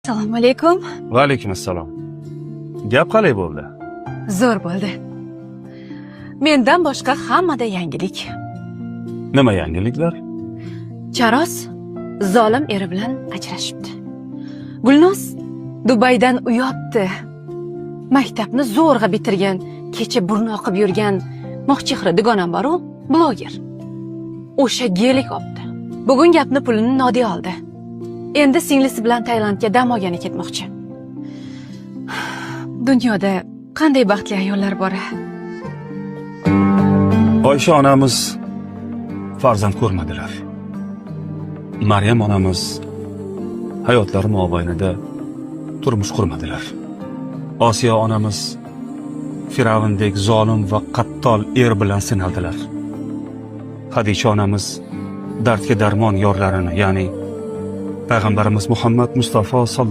Assalomu alaykum. Va alaykum assalom. Gap qalay bo'ldi? Zo'r bo'ldi. Mendan boshqa hammada yangilik. Nima yangiliklar? Charos zolim eri bilan ajrashibdi. Gulnoz Dubaydan uyopti. Maktabni zo'rg'a bitirgan, kecha burni oqib yurgan Moxchehra dugonam bor-u, bloger. O'sha gelik opti. Bugun gapni pulini Nodiya oldi. Endi singlisi bilan Tailandga dam olgani ketmoqchi. Dunyoda qanday baxtli ayollar bor a? Oysha onamiz farzand ko'rmadilar. Maryam onamiz hayotlari mobaynida turmush qurmadilar. Osiyo onamiz Firavndek zolim va qattol er bilan sinaldilar. Hadicha onamiz dardga darmon yorlarini, ya'ni payg'ambarimiz Muhammad Mustafa.